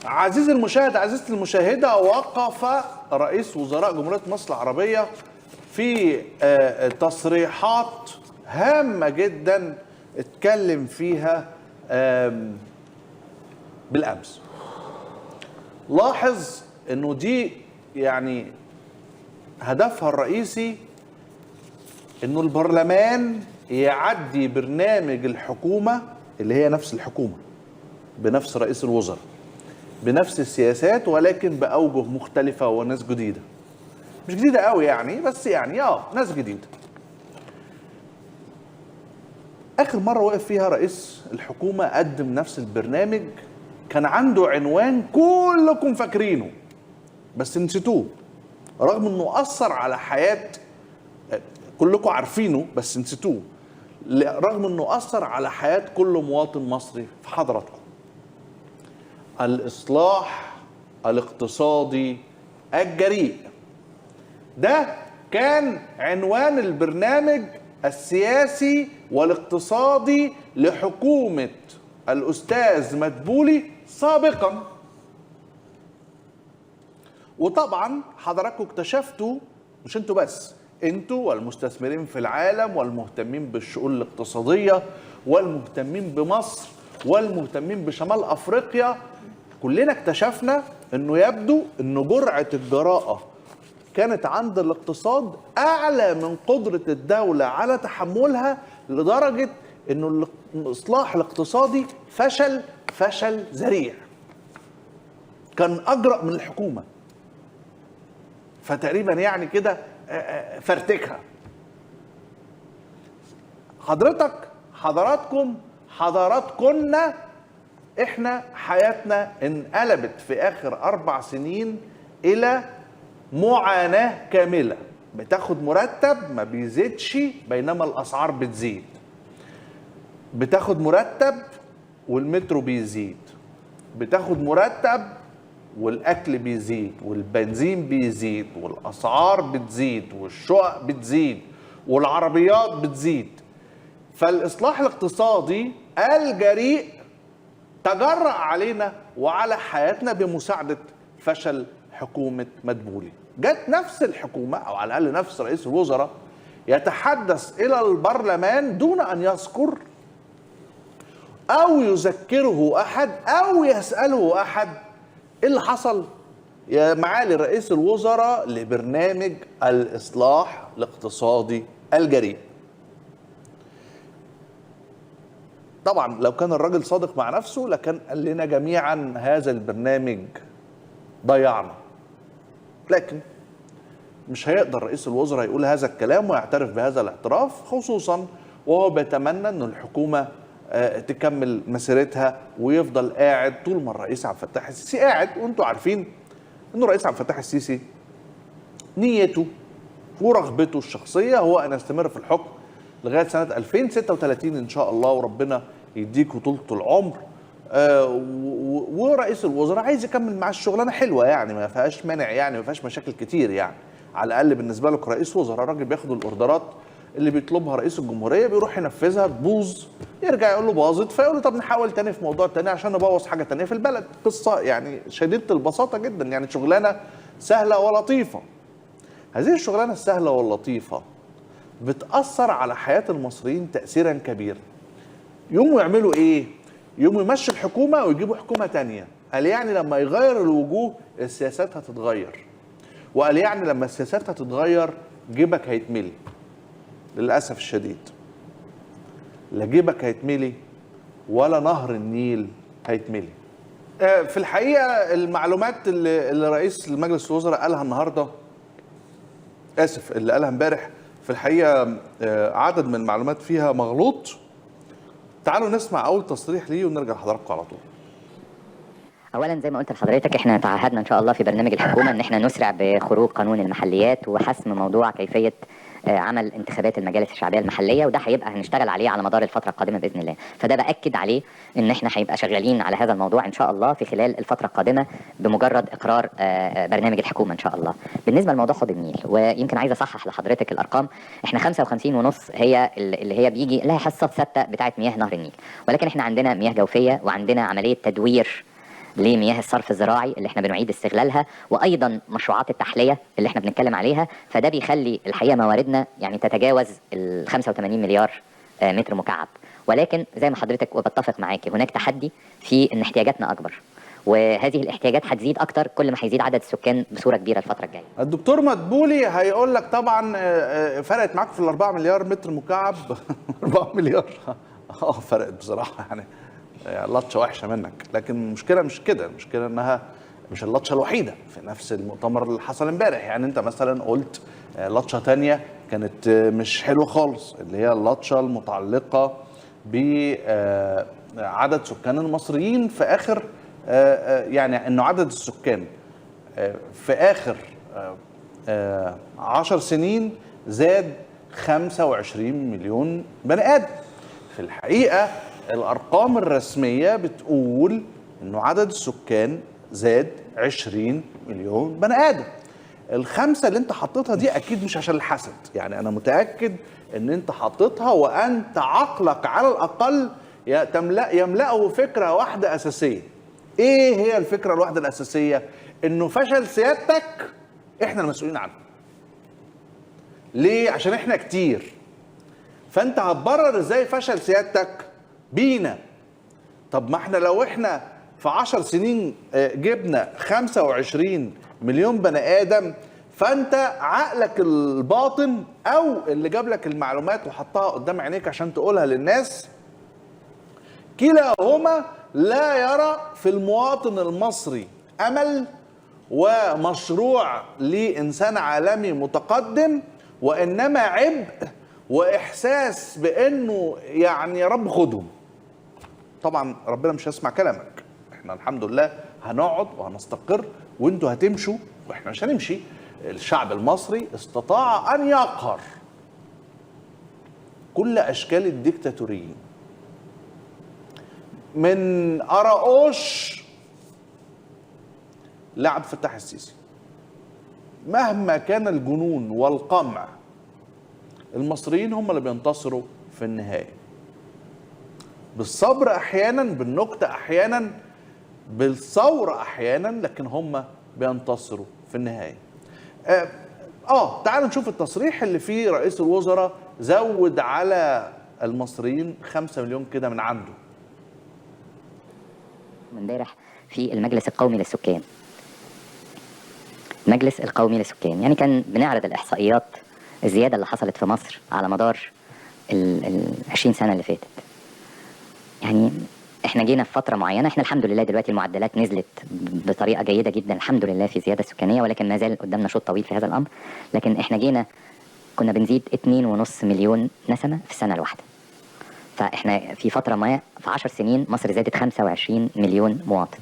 عزيزي المشاهد، عزيزتي المشاهدة، وقف رئيس وزراء جمهورية مصر العربية في تصريحات هامة جدا اتكلم فيها بالأمس. لاحظ انه دي يعني هدفها الرئيسي انه البرلمان يعدي برنامج الحكومة اللي هي نفس الحكومة بنفس رئيس الوزراء بنفس السياسات، ولكن بأوجه مختلفة وناس جديدة، مش جديدة قوي يعني، بس يعني ناس جديدة. آخر مرة وقف فيها رئيس الحكومة قدم نفس البرنامج كان عنده عنوان كلكم فاكرينه بس نسيتوه، رغم انه أثر على حياة كلكم عارفينه بس نسيتوه، رغم انه أثر على حياة كل مواطن مصري في حضراتكم. الإصلاح الاقتصادي الجريء، ده كان عنوان البرنامج السياسي والاقتصادي لحكومة الأستاذ مدبولي سابقا. وطبعا حضراتكم اكتشفتوا، مش انتوا بس، انتوا والمستثمرين في العالم والمهتمين بالشؤون الاقتصادية والمهتمين بمصر والمهتمين بشمال أفريقيا، كلنا اكتشفنا انه يبدو ان جرعة الجراءة كانت عند الاقتصاد اعلى من قدرة الدولة على تحملها، لدرجة انه الاصلاح الاقتصادي فشل فشل ذريع، كان اجرأ من الحكومة، فتقريبا يعني كده فرتكها. حضرتك، حضراتكم، حضراتكن، احنا حياتنا انقلبت في اخر 4 سنين الى معاناة كاملة. بتاخد مرتب ما بيزيدش بينما الاسعار بتزيد، بتاخد مرتب والمترو بيزيد، بتاخد مرتب والاكل بيزيد والبنزين بيزيد والاسعار بتزيد والشقق بتزيد والعربيات بتزيد. فالاصلاح الاقتصادي الجريء تجرأ علينا وعلى حياتنا بمساعدة فشل حكومة مدبولي. جت نفس الحكومة أو على الأقل نفس رئيس الوزراء يتحدث إلى البرلمان دون أن يذكر أو يذكره أحد أو يسأله أحد إيه اللي حصل يا معالي رئيس الوزراء لبرنامج الإصلاح الاقتصادي الجريء. طبعا لو كان الراجل صادق مع نفسه لكان قال لنا جميعا هذا البرنامج ضيعنا، لكن مش هيقدر رئيس الوزراء يقول هذا الكلام ويعترف بهذا الاعتراف، خصوصا وهو بيتمنى ان الحكومة تكمل مسيرتها ويفضل قاعد طول ما الرئيس عبد الفتاح السيسي قاعد. وانتوا عارفين ان الرئيس عبد الفتاح السيسي نيته ورغبته الشخصية هو ان يستمر في الحكم لغاية سنة 2036 ان شاء الله، وربنا يديكوا طولة العمر. ورئيس الوزراء عايز يكمل مع الشغلانة حلوة يعني، ما فيهاش مانع يعني، ما فيهاش مشاكل كتير يعني، على الاقل بالنسبة له كرئيس وزراء. الراجل بياخد الاوردرات اللي بيطلبها رئيس الجمهورية بيروح ينفذها، تبوظ يرجع يقول له باظت، فيقول له طب نحاول تاني في موضوع تاني عشان نبوظ حاجة تانية في البلد. قصة يعني شديدة البساطة جدا، يعني شغلانة سهلة ولطيفة. هذه الشغلانة السهلة واللطيفه بتأثر على حياة المصريين تأثيرا كبيرا. يقوموا يعملوا ايه؟ يقوموا يمشوا الحكومة ويجيبوا حكومة تانية. قال يعني لما يغير الوجوه السياسات هتتغير، وقال يعني لما السياسات هتتغير جيبك هيتملي. للأسف الشديد لا جيبك هيتملي ولا نهر النيل هيتملي. في الحقيقة المعلومات اللي رئيس المجلس الوزراء قالها النهاردة، آسف اللي قالها امبارح، في الحقيقة عدد من المعلومات فيها مغلوط. تعالوا نسمع أول تصريح ليه ونرجع لحضراتكم على طول. أولا زي ما قلت لحضرتك احنا تعهدنا إن شاء الله في برنامج الحكومة إن احنا نسرع بخروج قانون المحليات وحسم موضوع كيفية عمل انتخابات المجالس الشعبية المحلية، وده هيبقى هنشتغل عليه على مدار الفترة القادمة بإذن الله. فده بأكد عليه إن احنا هيبقى شغالين على هذا الموضوع إن شاء الله في خلال الفترة القادمة بمجرد إقرار برنامج الحكومة إن شاء الله. بالنسبة لموضوع حوض النيل، ويمكن عايز أصحح لحضرتك الأرقام، احنا 55.5 هي اللي هي بيجي لها حصة ثابتة بتاعة مياه نهر النيل، ولكن احنا عندنا مياه جوفية وعندنا عملية تدوير لمياه الصرف الزراعي اللي احنا بنعيد استغلالها، وايضا مشروعات التحلية اللي احنا بنتكلم عليها. فده بيخلي الحقيقة مواردنا يعني تتجاوز ال 85 مليار متر مكعب. ولكن زي ما حضرتك وبتفق معاكي، هناك تحدي في ان احتياجاتنا اكبر، وهذه الاحتياجات هتزيد اكتر كل ما هيزيد عدد السكان بصورة كبيرة الفترة الجاية. الدكتور مدبولي هيقول لك طبعا فرقت معاك في ال 4 مليار متر مكعب. 4 مليار فرقت بصراحة، يعني لطشه وحشة منك، لكن المشكلة مش كده، المشكلة انها مش اللطشه الوحيدة في نفس المؤتمر اللي حصل امبارح. يعني انت مثلا قلت لطشه تانية كانت مش حلوة خالص، اللي هي اللطشه المتعلقة بعدد سكان المصريين في اخر، يعني انه عدد السكان في اخر 10 سنين زاد 25 مليون بني ادم. في الحقيقة الارقام الرسمية بتقول انه عدد السكان زاد 20 مليون بني ادم. الخمسة اللي انت حطيتها دي اكيد مش عشان الحسد، يعني انا متاكد ان انت حطيتها وانت عقلك على الاقل يملأه فكرة واحدة اساسية. ايه هي الفكرة الواحدة الاساسية؟ انه فشل سيادتك احنا المسؤولين عنه. ليه؟ عشان احنا كتير. فانت هتبرر ازاي فشل سيادتك بينا؟ طب ما احنا لو احنا في 10 سنين جبنا 25 مليون بني ادم، فانت عقلك الباطن او اللي جاب لك المعلومات وحطها قدام عينيك عشان تقولها للناس، كلاهما لا يرى في المواطن المصري امل ومشروع لانسان عالمي متقدم، وانما عبء واحساس بانه يعني يا رب خدهم. طبعا ربنا مش هيسمع كلامك، احنا الحمد لله هنقعد وهنستقر وانتوا هتمشوا واحنا مش هنمشي. الشعب المصري استطاع ان يقهر كل اشكال الديكتاتوريين من أراؤوش لعب فتح السيسي. مهما كان الجنون والقمع، المصريين هم اللي بينتصروا في النهاية. بالصبر أحيانا، بالنكتة أحيانا، بالثورة أحيانا، لكن هم بينتصروا في النهاية. تعالوا نشوف التصريح اللي فيه رئيس الوزراء زود على المصريين 5 مليون كده من عنده. امبارح في المجلس القومي للسكان، المجلس القومي للسكان يعني كان بنعرض الإحصائيات الزيادة اللي حصلت في مصر على مدار ال 20 سنة اللي فاتت. يعني احنا جينا في فترة معينة، احنا الحمد لله دلوقتي المعدلات نزلت بطريقة جيدة جدا الحمد لله في زيادة سكانية، ولكن ما زال قدامنا شوط طويل في هذا الأمر. لكن احنا جينا كنا بنزيد 2.5 مليون نسمة في السنة الواحدة، فاحنا في فترة ما في 10 سنين مصر زادت 25 مليون مواطن.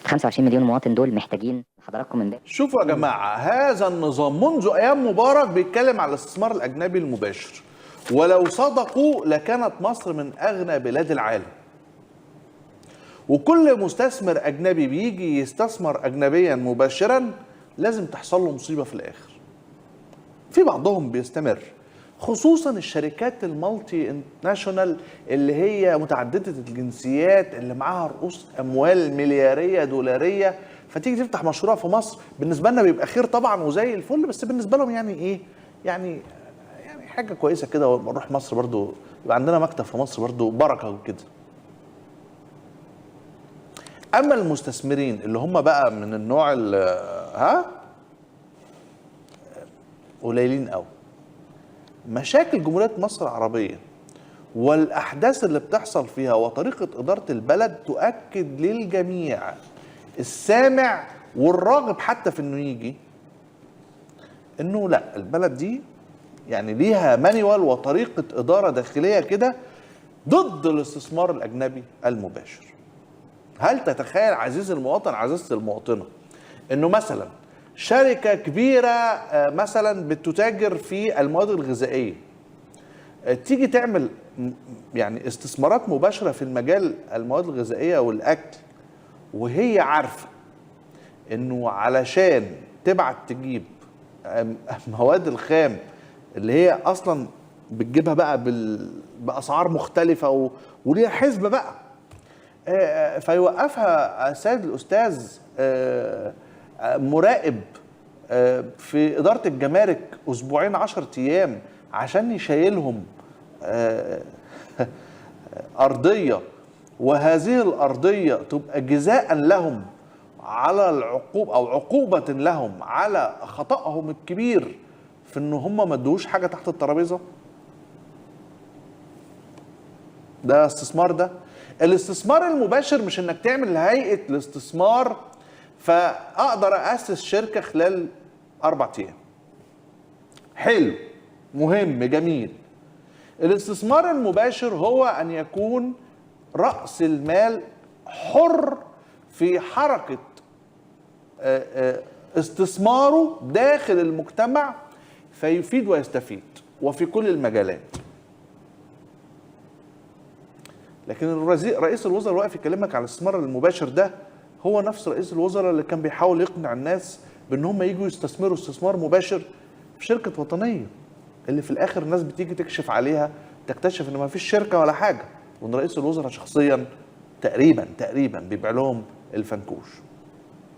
25 مليون مواطن دول محتاجين حضراتكم من ده. شوفوا يا جماعة، هذا النظام منذ أيام مبارك بيتكلم على الاستثمار الأجنبي المباشر، ولو صدقوا لكانت مصر من أغنى بلاد العالم. وكل مستثمر أجنبي بيجي يستثمر أجنبيا مباشرا لازم تحصل له مصيبة في الآخر. في بعضهم بيستمر، خصوصا الشركات ال multinational اللي هي متعددة الجنسيات اللي معاها رؤوس أموال مليارية دولارية، فتيجي تفتح مشروع في مصر بالنسبة لنا بيبقى خير طبعا وزي الفل، بس بالنسبة لهم يعني إيه؟ يعني حاجة كويسة كده، ونروح مصر برضو يبقى عندنا مكتب في مصر برضو بركة وكده. أما المستثمرين اللي هم بقى من النوع اللي قليلين قوي. مشاكل جمهورية مصر العربية والأحداث اللي بتحصل فيها وطريقة إدارة البلد تؤكد للجميع السامع والراغب حتى في إنه يجي إنه لا، البلد دي يعني ليها مانيوال وطريقة إدارة داخلية كده ضد الاستثمار الأجنبي المباشر. هل تتخيل عزيز المواطن عزيزة المواطنة إنه مثلا شركة كبيرة مثلا بتتاجر في المواد الغذائية تيجي تعمل يعني استثمارات مباشرة في المجال المواد الغذائية والأكل، وهي عارفة إنه علشان تبعت تجيب مواد الخام اللي هي أصلا بتجيبها بقى بأسعار مختلفة وليها حسبة بقى، فيوقفها السيد الاستاذ مراقب في ادارة الجمارك اسبوعين 10 ايام عشان يشيلهم ارضية، وهذه الارضية تبقى جزاء لهم على العقوبة او عقوبه لهم على خطأهم الكبير في ان هم ما ادوش حاجة تحت الترابيزة. ده استثمار. ده الاستثمار المباشر، مش انك تعمل هيئة الاستثمار فاقدر اسس شركة خلال 4 ايام. حلو، مهم، جميل. الاستثمار المباشر هو ان يكون رأس المال حر في حركة استثماره داخل المجتمع فيفيد ويستفيد وفي كل المجالات. لكن رئيس الوزراء واقف يكلمك على الاستثمار المباشر، ده هو نفس رئيس الوزراء اللي كان بيحاول يقنع الناس بان هم يجوا يستثمروا استثمار مباشر في شركة وطنية، اللي في الاخر الناس بتيجي تكشف عليها تكتشف ان ما فيش شركة ولا حاجة، وان رئيس الوزراء شخصيا تقريبا بيبيع لهم الفنكوش.